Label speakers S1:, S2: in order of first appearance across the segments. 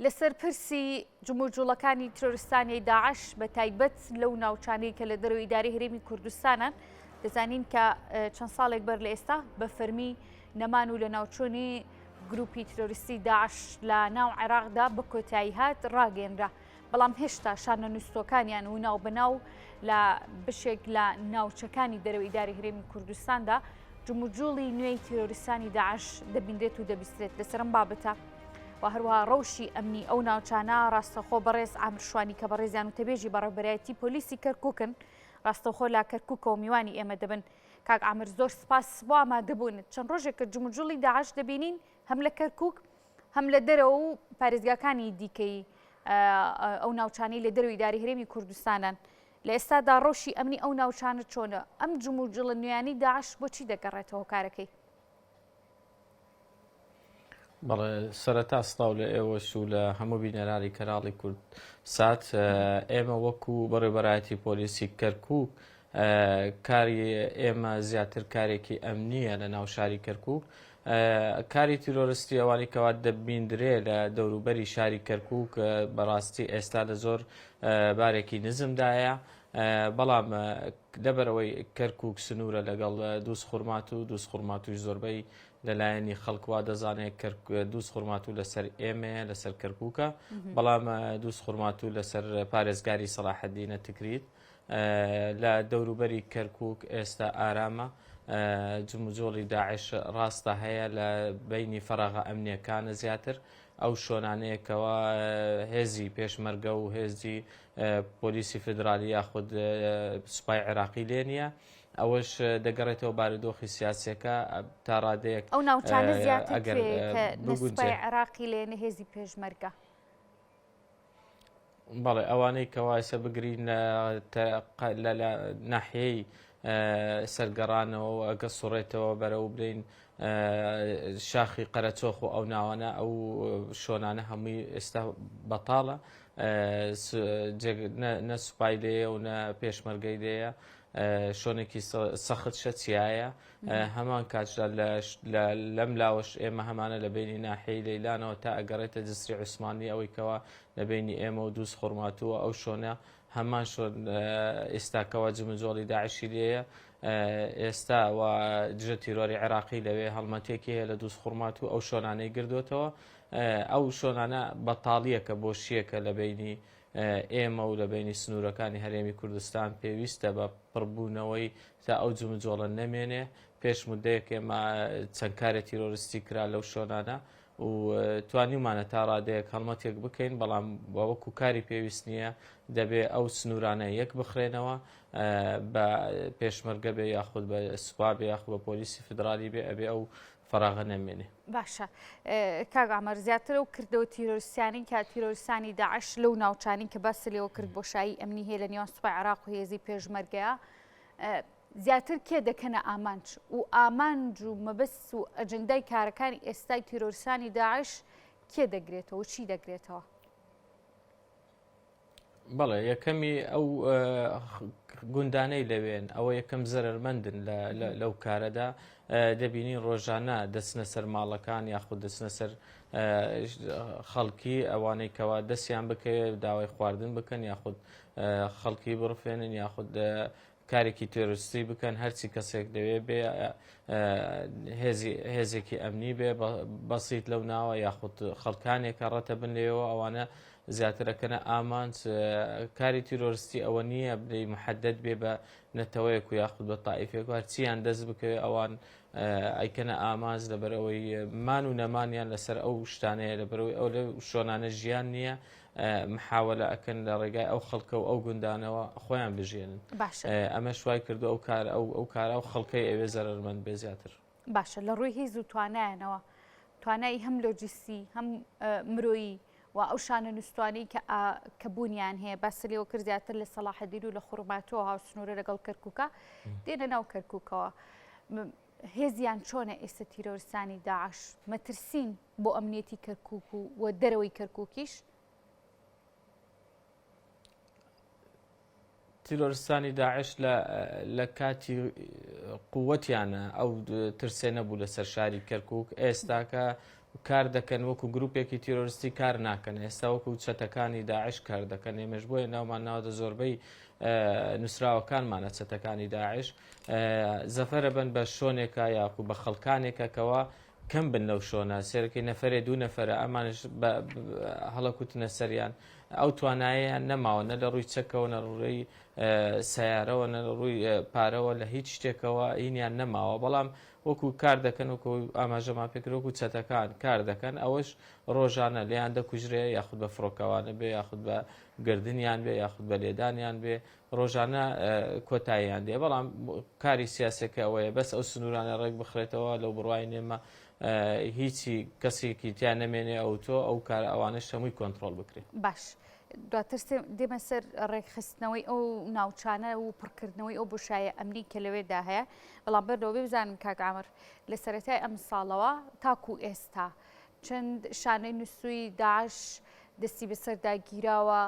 S1: لەسەر پرسی جموجوڵەکانی ترۆریستانی داعش بە تایبەت لەو ناوچانەی کە لە دەرەوەی ئیدارەی هەرێمی کوردستانن دەزانین کە چەند ساڵێک بەر لە ئێستا بە فەرمی نەمان و لە ناوچۆنی گروپی ترۆریستی داعش لە ناو عێراقدا بە کۆتایی هات ڕاگەێنرا بەڵام هێشتا شانە نووسەکانیان و ناو بەناو لە بەشێک لە ناوچەکانی دەرەوەی ئیداری هەرێمی کوردستاندا جموجوڵی نوێی تیرۆریستانی داعش دەبینرێت و دەبیسترێت لەسەر ئەم بابەتە و هەروەها ڕەوشی ئەمنی ئەو ناوچانە ڕاستەخۆ بەڕێز عامر شوانی کە بەڕێزیان وتەبێژی بەڕێوەبەرایەتی پۆلیسی کەرکوکن ڕاستەوخۆ لە کەرکوکەوە میوانی ئێمە دەبن. کاک عامر زۆر سپاس بۆ ئامادەبوونت. چەند ڕۆژێکە جموجوڵی داعش دەبینین هەم لە کەرکوک هەم لە دەرەوە و پارێزگاکانی دیکەی ئەو ناوچانەی لە دەرەوەی ئیدارەی هەرێمی کوردستانن. لە ئێستادا ڕەوشی ئەمنی ئەو ناوچانە چۆنە؟ ئەم جموجوڵە نوێیانەی داعش بۆچی دەگەڕێتەوە هۆکارەکەی؟
S2: بەڵێ سەرەتا سڵاو لە ئێوەش و لە هەموو بینەرانی کەناڵی کورد سات ئێمە وەکو بەڕێوبەرایەتی پۆلیسی کەرکک کاری ئێمە زیاتر کارێکی ئەمنیە لە ناو شاری کەرکک کاری تیرۆرستی ئەوانی کەوا دەبیندرێ لە دەوروبەری شاری کەرکک بەڕاستی ئێستا لە زۆر بارێکی نزمدایە بەڵام لەبەرئەوەی کەرکوک سنوورە لەگەڵ دووزخورماتوو، دووزخورماتووش زۆربەی لەلایەنی خەڵک وا دەزانێت دووزخورماتوو لەسەر ئێمەیە، لەسەر کەرکوکە، بەڵام دووزخورماتوو لەسەر پارێزگاری سەڵاحەدینە تکریت. لە دەوروبەری کەرکوک ئێستا ئارامە، جموجۆڵی داعش ڕاستە هەیە لە بەینی فەراغە ئەمنیەکانە زیاتر، ئەو شۆنانەیە کەوا هێزی پێشمەرگە و هێزی پۆلیسی فیدرالی یاخود سوپای عێراقی لێ نییە ئەوەش دەگەڕێتەوە بارودۆخی سیاسەکە تا ڕادەیەک
S1: ئەو ناوچانە زیاتر کە سوپای عێراقی لێ نە هێزی پێشمەرگە.
S2: بەڵێ ئەوانەی کەوا ئێستا بگرین لە ناحیەی سەرگەڕانەوە و ئەگە سوڕێتەوە بەرەو بلین شاخی قەرەچۆخ و ئەو ناوانە ئەو شۆنانە هەمووی ئێستا بەتاڵە نە سوپای لێیە و نە پێشمەرگەی لێیە شۆنێکی سەخت شە چیایە هەمان کاتشدا لەم لاوەش ئێمە هەمانە لە بینی ناحیەی لەیلانەوە تا ئەگەڕێتە جسری عوسمانی ئەوەی کەوا لە بینی ئێمە و دووز خورماتووە ئەو شۆنە هەمان شۆن ئێستاکەوە جموجۆڵی داعشی لێیە ئێستا و دژە تیرۆری عێراقی لەوێ هەڵمەتێکی هەیە لە دووز خورماتوو ئەو شۆنانەی گردوێتەوە ئەو شۆنانە بەتاڵیەکە بۆشیەکە لە بینی ئێمە و لە بەینی سنوورەکانی هەرێمی کوردستان پێویستە بە پڕبوونەوەی تا ئەو جموجۆڵە نەمێنێ. پێش مودەیەک ئێمە چەند کارێ تیرۆریستی کرا لەو شۆنانە و توانیومانە تا ڕادەیەک هەڵمەتێک بکەین، بەڵام وەکو کاری پێویست نییە، دەبێ ئەو سنوورانە یەک بخرێنەوە بە پێشمەرگە بێ یاخود بە سوپا بێ یاخود بە پۆلیسی فیدرالی بێ ئەبێ ئەو فەراغە نەمێنێ.
S1: باشە کاک عەمەر زیاتر ئەو کردەوە تیرۆریستیانەی کە تیرۆریستانی داعش لەو ناوچانەی کە باست لێوە کرد بۆشایی ئەمنی هەیە لە نێوان سوپای عێراق و هێزی پێشمەرگەیە زیاتر کێ دەکەنە ئامانج و ئامانج و مەبەست و ئەجندای کارەکانی ئێستای تیرۆریستانی داعش کێ دەگرێتەوە چی دەگرێتەوە؟
S2: بەڵێ یەکەمی ئەو گوندانەی لەوێن ئەوە یەکەم زەرەرمەندن لەو کارەدا دەبینین ڕۆژانە دەچنە سەر ماڵەکان یاخود دەچنە سەر خەڵکی ئەوانەی کەوا دەستیان بکەوێت داوای خواردن بکەن یاخود خەڵکی بڕفێنن یاخود کارێکی تێرۆریستی بکەن هەرچی کەسێک لەوێ بێ هێزی هێزێکی ئەمنی بێ بەسیت لەو ناوە یاخود خەڵکانێکە ڕەتە بن لێەوە ئەوانە زیاترەکەنە ئامانج کاری تیرۆرستی ئەوە نییە بێ محدد بێ بە نەتەوەیەک و یاخود بە تائیفێک و هەرچیان دەست بکەوێ ئەوان ئەیکەنە ئامانج لەبەرئەوەی مان و نەمانیان لەسەر ئەو شتانەیە لەبەرئەوەی ئەو لەو شۆنانە ژیان نییە محاولە ئەکەن لە ڕێگای ئەو خەڵکە و ئەو گوندانەوە خۆیان بژێنن
S1: باشە
S2: ئەمەش وای کردو ئەو کار ئەو ئەو کارە ئەو خەڵکەی ئەوێ زەرەرمەند بێ زیاتر.
S1: باشە لە ڕووی هێز و توانایانەوە توانایی هەم لۆجیستی هەم مرۆیی و ئەو شانە نووسوانەی کە کە بوونیان هەیە باس لێوە کرد زیاتر لە سەڵاحەدین و لە خورماتەوە هاوسنوورە لەگەڵ کەرکووکە دێنە ناو کەرکووکەوە هێزیان چۆنە ئێستا تیرۆرستانی داعش مەترسین بۆ ئەمنیەتی کەرکووک و و دەرەوەی کەرکووکیش؟
S2: تیرۆرستانی داعش لە کاتی قوتیانە ئەو ترسێ نەبوو لەسەر شاری کەرکک ئێستاکە کار دەکەن وەکو گروپێکی تیرۆرستی کار ناکەن ئێستا وەکو چەتەکانی داعش کار دەکەن ئێمەش بۆیە ناومان ناوەتە زۆربەی نووسراوەکانمانە چەتەکانی داعش زەفەرە بن بە شۆنێکە یاخو بە خەڵکانێکە کەوا کەم بن لەو شۆنە سێرەکەی نەفرێ دوو نەفرە ئەمانش هەڵەکوتنە سەریان ئەو توانایەیان نەماوە نە لە ڕووی چەکەوە نە ڕووی سیارەوە نە لە ڕووی پارەوە لە هیچ شتێکەوە هینیان نەماوە بەڵام وەکو کار دەکەن وەکو ئاماژەمان پێکرد وەکو چەتەکان کار دەکەن ئەوەش ڕۆژانە لێیان دەکوژرێ یاخود بە فڕۆکەوانە بێ یاخود بە گردنیان بێ یاخود بە لێدانیان بێ ڕۆژانە کۆتاییان دێ بەڵام کاری سیاسەکە ئەوەیە بەس ئەو سنوورانە ڕێک بخرێتەوە لەو بڕوای نێمە هیچی کەسێکی تیا نەمێنێ ئەو تۆ ئەو کارە ئەوانش هەمووی کۆنتترۆل بکرێت
S1: باش دواتر دێمە سەر ڕێکخستنەوەی ئەو ناوچانە و پڕکردنەوەی ئەو بۆشایە ئەمنی کە لەوێدا هەیە بەڵام بەرەوە بزانم کاک عامر لە سەرەتای ئەم ساڵەوە تاکو ئێستا چەند شانەی نووسوی داعش دەستی بەسەردا گیراوە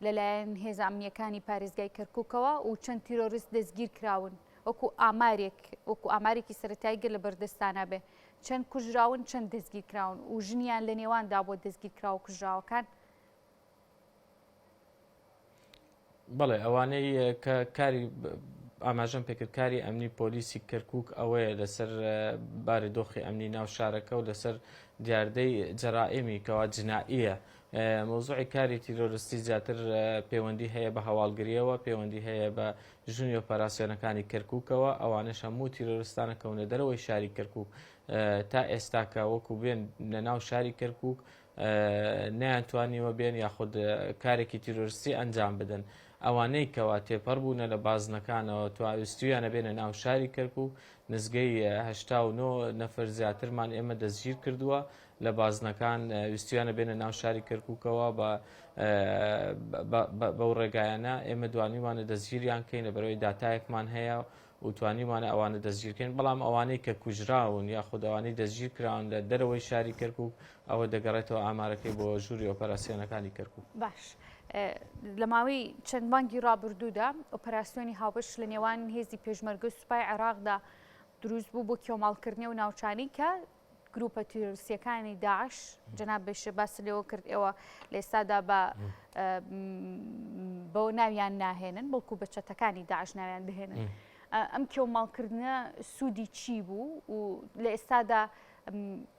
S1: لەلایەن هێزە ئەمنیەکانی پارێزگای کەرکووکەوە و چەند تیرۆریست دەستگیر کراون وەکو ئامارێک وەکو ئامارێکی سەتایی گەر لە بەردەستانە بێ چەند کوژراون چەند دەستگیر کراون و ژنیان لە نێواندا بۆ دەستگیر کراوە کوژراوەکان
S2: بەڵێ ئەوانەی کە کاری ئاماژەم پێکرد کاری ئەمنی پۆلیسی کەرکک ئەوەیە لەسەر باری دۆخی ئەمنی ناو شارەکە و لەسەر دیاردەی جەرائمی کەوا جنائیە مەوزوعی کاری تیرۆرستی زیاتر پەیوەندی هەیە بە هەواڵگریەوە پەیوەندی هەیە بە ژووری ئۆپەراسیۆنەکانی کەرککەوە ئەوانەش هەموو تیرۆرستانە کەونە دەرەوەی شاری کەرکک تا ئێستاکە وەکو بێن لە ناو شاری کەرکک نەیانتوانیوە بێن یاخود کارێکی تیرۆرستی ئەنجام بدەن ئەوانەی کەوا تێپەڕ بوونە لە بازنەکانەوە تواویستویانە بێنە ناو شاری کەرکک نزگەی 89 نەفر زیاترمان ئێمە دەستگیر کردووە لە بازنەکان ویستویانە بێنە ناو شاری کەرککەوە بە بەو ڕێگایانە ئێمە دوانیمانە دەستگیریان کەین لە بەرەوەی داتایەکمان هەیە و توانیومانە ئەوانە دەستگیرکەین، بەڵام ئەوانەی کە کوژراون یاخود ئەوانەی دەستگیرکراون لە دەرەوەی شاری کەرکوک ئەوە دەگەڕێتەوە ئامارەکەی بۆ ژووری ئۆپەراسیۆنەکانی کەرکوک.
S1: باش لە ماوەی چەند مانگی ڕابردوودا ئۆپەراسیۆنی هاوبەش لە نێوان هێزی پێشمەرگە و سوپای عێراقدا دروست بوو بۆ کێوماڵکردنی ئەو ناوچانەی کە گروپە تیرۆریستیەکانی داعش جەناب بەشێ باس لەوە کرد ئێوە لە ئێستادا بە بەوە ناویان ناهێنن بەڵکو بە چەتەکانی داعش ناویان دەهێنن ئەم کێوماڵکردنە سوودی چی بوو و لە ئێستادا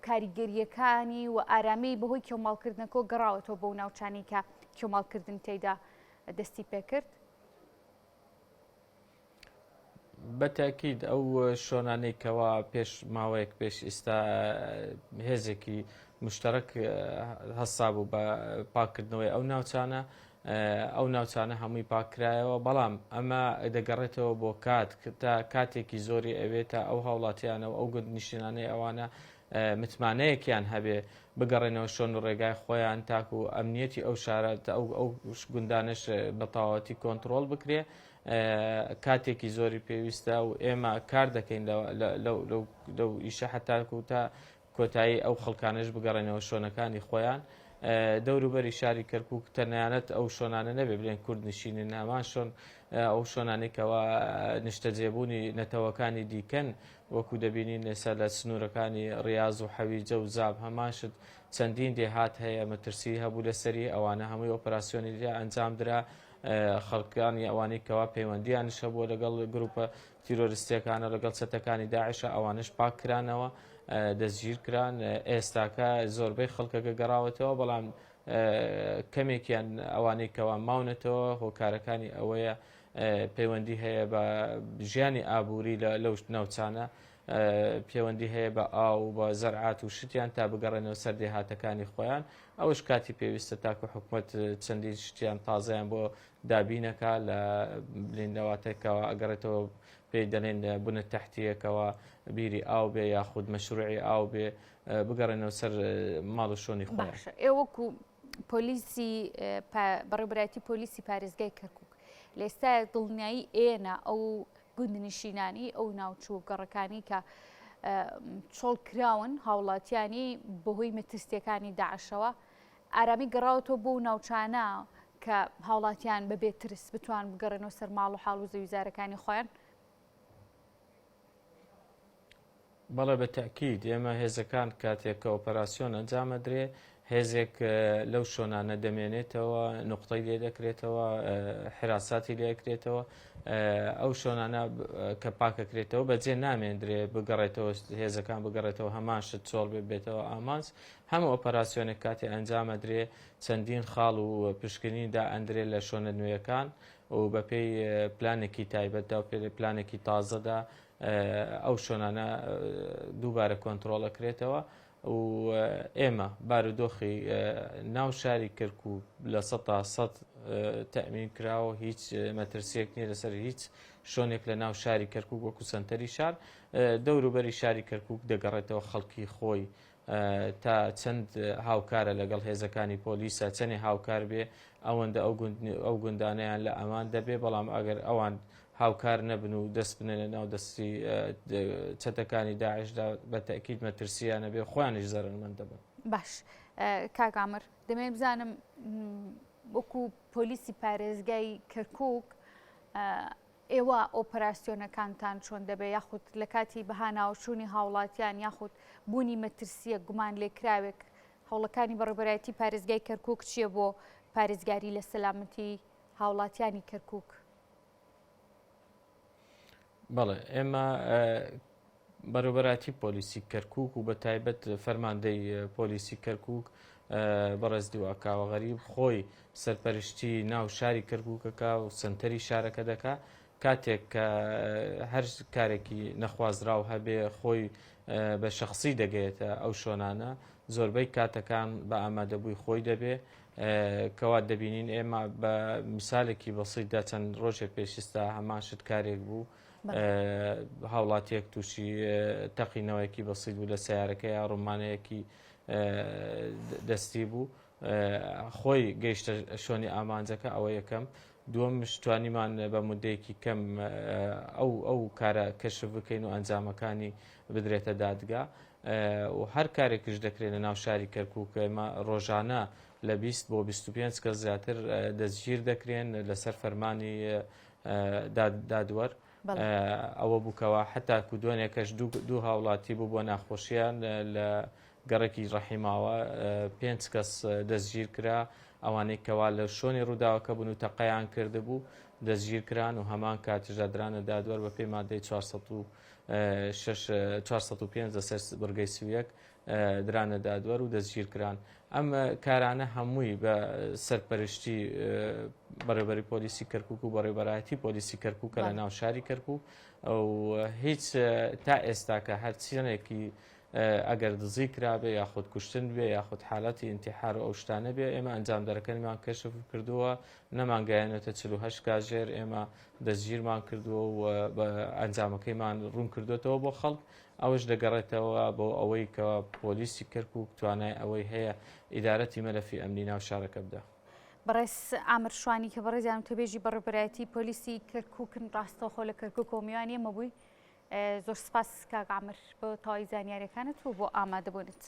S1: کاریگەریەکانی و ئارامی بەهۆی کێوماڵکردنەکە گەڕاوەتەوە بەو ناوچانی کە کێوماڵکردن تێدا دەستی پێکرد؟
S2: بە تاکید ئەو شۆنانەی کەوا پێش ماوەیەک پێش ئیستا هێزێکی مشتەرەک هەستا بوو بە پاکردنەوەی ئەو ناوچانە ئەو ناوچانە هەمووی پاکرایەوە بەڵام ئەمە دەگەڕێتەوە بۆ کات تا کاتێکی زۆری ئەوێت تا ئەو هاوڵاتیانە و ئەو گوندنشینانەی ئەوانە متمانەیەکیان هەبێ بگەڕێنەوە شۆن و ڕێگای خۆیان تاکو ئەمنیەتی ئەو شارە ئەو ئەو گوندانەش بە تەواوەتی کۆنتڕۆڵ بکرێ کاتێکی زۆری پێویستە و ئێمە کار دەکەین لەو ئیشە حتاکو تا کۆتایی ئەو خەڵکانش بگەڕێنەوە شۆنەکانی خۆیان دەوروبەری شاری کەرکک تەنانەت ئەو شۆنانە نەبێ بلێن کورد نشینن هەمان شۆن ئەو شۆنانەی کەوا نیشتەجێبوونی نەتەوەکانی دیکەن وەکو دەبینین ئێستا لە سنوورەکانی ڕیاز و حەویجە و زاب هەمان شت چەندین دێهات هەیە مەترسی هەبوو لەسەری ئەوانە هەمووی ئۆپەراسیۆنی لێ ئەنجام درا خەڵکانی ئەوانەی کەوا پەیوەندیانش هەبووە لەگەڵ گروپە تیرۆریستیەکانە لەگەڵ چەتەکانی داعشە ئەوانش پاک کرانەوە دەستگیر کران ئێستاکە زۆربەی خەڵکەکە گەڕاوەتەوە بەڵام کەمێکیان ئەوانەی کەوا ماونەتەوە هۆکارەکانی ئەوەیە پەیوەندی هەیە بە ژیانی ئابووری لە لەو ناوچانە پەیوەندی هەیە بە ئاو و بە زەرعات و شتیان تا بگەڕێنەوە سەر دێهاتەکانی خۆیان ئەوش کاتی پێویستە تاکو حکومەت چەندین شتیان تازەیان بۆ دابینەکە لە بلین لەواتێکەوە ئەگەڕێتەوە پێی دەڵێن بنە تەحتیەکەوە بیری ئاو بێ یاخود مەشروعی ئاو بێ بگەڕێنەوە سەر ماڵ و شۆنی خۆیان.
S1: باشە ئێوە وەکو پۆلیسی بەڕێوبەرایەتی پۆلیسی پارێزگای کەرکک لە ئێستا دڵنیایی ئێنە ئەو گوندنشینانی ئەو ناوچ و گەڕەکانی کە چۆڵ کراون هاوڵاتیانی بەهۆی مەترسیەکانی داعشەوە ئارامی گەڕاوەتەوە بۆ ناوچانە کە هاوڵاتیان بەبێ ترس بتوان بگەڕێنەوە سەر ماڵ و حاڵ و زەویزارەکانی خۆیان.
S2: بەڵێ بە تەئکید، ئێمە هێزەکان کاتێک کە ئۆپەراسیۆن ئەنجام ئەدرێ هێزێک لەو شۆنانە دەمێنێتەوە، نوقتەی لێ دەکرێتەوە، حراساتی لێ ئەکرێتەوە، ئەو شۆنانە کە پاکەکرێتەوە بەجێ نامێندرێ بگەڕێتەوە هێزەکان بگەڕێتەوە هەمان شت چۆڵ بێ بێتەوە ئامانج. هەموو ئۆپەراسیۆنێک کاتێ ئەنجام ئەدرێ چەندین خاڵ و پشکنین دا ئەندرێ لە شۆنە نوێیەکان و بەپێی پلانێکی تایبەتدا و پلانێکی تازەدا ئەو شۆنانە دووبارە کۆنترۆڵ ئەکرێتەوە و ئێمە بارودۆخی ناو شاری کەرکوک 100% تەمین کراوە، هیچ مەترسیەک نییە لەسەر هیچ شۆنێک لە ناو شاری کەرکوک وەکو سەنتەری شار. دەوروبەری شاری کەرکوک دەگەڕێتەوە خەڵکی خۆی تا چەند هاوکارە لەگەڵ هێزەکانی پۆلیسە، چەنێ هاوکار بێ ئەوەندە ئەو گوندانەیان لە ئەمان دەبێ، بەڵام ئەگەر ئەوان هاوکار نەبن و دەست بنێنە ناو دەستی چەتەکانی داعشدا بە تەئکید مەترسییان ئەبێ، خۆیانیش زەرەرمەند دەبن.
S1: باش کاک عامر، دەمەوێت بزانم وەکو پۆلیسی پارێزگای کەرکووک ئێوە ئۆپەراسیۆنەکانتان چۆن دەبێت یاخود لە کاتی بەهاناوەچوونی هاوڵاتیان یاخود بوونی مەترسییە گومان لێکراوێک هەوڵەکانی بەڕێوەبەرایەتی پارێزگای کەرکووک چییە بۆ پارێزگاری لە سەلامەتی هاوڵاتیانی کەرکووک؟
S2: بەڵێ ئێمە بەڕێوەبەرایەتی پۆلیسی کەرکووک و بە تایبەت فەرماندەی پۆلیسی کەرکووک بەڕێز لیوا کاوە غەریب خۆی سەرپەرشتی ناو شاری کەرکووکەکە و سنتەری شارەکە دەکا. کاتێک کە هەر کارێکی نەخوازراو هەبێ خۆی بە شخصی دەگەیەتە ئەو شۆنانە، زۆربەی کاتەکان بە ئامادەبووی خۆی دەبێ. کەوا دەبینین ئێمە بە میسالێکی بەسیتدا چەند ڕۆژێک پێشستا هەمان شت کارێک بوو، هاوڵاتیەک تووشی تەقینەوەیەکی بەسیت بوو لە سیارەکەی ڕۆمانەیەکی دەستی بوو، خۆی گەیشتە شوێنی ئامانجەکە. ئەوە یەکەم. دووەمش توانیمان بە مدەیەکی کەم ئەو ئەو کارە کەشف بکەین و ئەنجامەکانی بدرێتە دادگا. و هەر کارێکیش دەکرێت لە ناو شاری کەرکوک ئێمە ڕۆژانە لە 20 بۆ 25 کەس زیاتر دەستگیر دەکرێن لەسەر فەرمانی دادوەر. ئەوە بووکەوە حتا کودۆنێکەش دوو هاوڵاتی بوو بۆ ناخۆشیان لە گەڕەکی ڕەحیماوە پێنج کەس دەستگیر کرا، ئەوانەی کەوا لە شۆنی ڕووداوەکە بوون و تەقەیان کردبوو دەستگیر کران و هەمان کاتیشدا درانە دادوەر بە پێی مادەی 406 405 لەسەر بڕگەی 31 درانە دادوەر و دەستگیر کران. ئەم کارانە هەمووی بە سەرپەرشتی بەڕێوەبەری پۆلیسی کەرکوک و بەڕێوەبەرایەتی پۆلیسی کەرکوکە لە ناو شاری کەرکوک و هیچ تا ئێستاکە هەرچیەنێکی ئەگەر دزی کرابێ یاخود کوشتن بێ یاخود حالەتی ئینتیحار و ئەو شتانە بێ ئێمە ئەنجامدەرەکەنیمان کەشف کردووە، نەمانگەیانێتە 48 کاژێر ئێمە دەستگیرمان کردووە و بە ئەنجامەکەیمان ڕوون کردوێتەوە بۆ خەڵک. ئەوەش دەگەڕێتەوە بۆ ئەوەی کە پۆلیسی کەرکک توانای ئەوەی هەیە ئیدارەتی مەلەفی ئەمنی ناو شارەکە بدا.
S1: بەڕێز عامر شوانی کە بەڕێزیان وتەبێژی بەڕێوەبەرایەتی پۆلیسی کەرکوکن ڕاستەوخۆ لە کەرکوکەوە میوانی ئێمە بووی. زۆر سپاس کاک عامر بۆ تەواوی زانیاریەکانت و بۆ ئامادەبوونت.